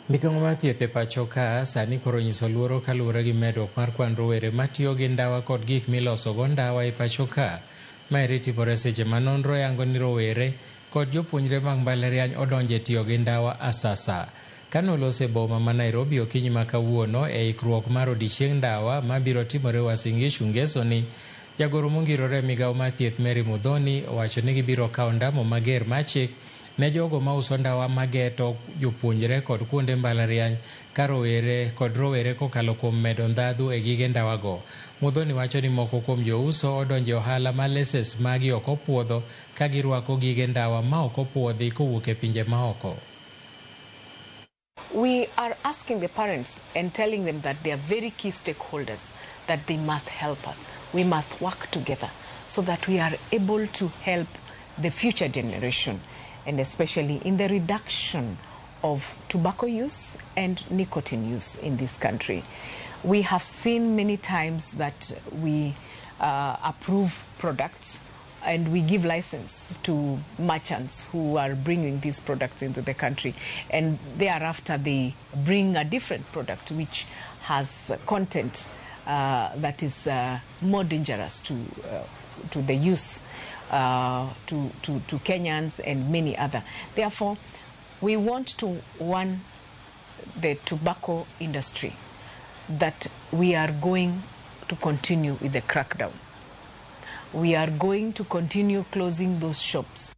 Migawo mar thieth e pacho ka sani koro onyiso luoro kaluwore gi medruok mar kwan rowere matiyo gi ndawa kod gik milosogo ndawa e pacho ka. Maeri timore seche ma nonro yango ni rowere kod jopuonjre mag mbalariany odonjo e tiyo gi ndawa asasa. Kane oloso e boma ma Nairobi okinyi ma kawuono e ikruok mar odiechieng ndawa mabiro timore Uasin Gishu ngesoni, jagoro mongirore e migawo mar thieth Mary Muthoni owacho ni gibiro kawo ndamo mager mar chik ne jogo mauso ndawa mageto jopuonjre kod kuonde mbalariany ka rowere kod rowere kokalo kuom medo ndhadhu e gige ndawago. Muthoni wacho ni moko kuom jouso odonjo e ohala ma leses magi ok opuodho ka girwako gige ndawa ma ok opuodhi kowuok e pinje maoko. We are asking the parents and telling them that they are very key stakeholders, that they must help us. We must work together so that we are able to help the future generation, and especially in the reduction of tobacco use and nicotine use in this country. We have seen many times that we approve products and we give license to merchants who are bringing these products into the country, and thereafter they bring a different product which has content that is more dangerous to the use to Kenyans and many other. Therefore, we want to warn the tobacco industry that we are going to continue with the crackdown. We are going to continue closing those shops.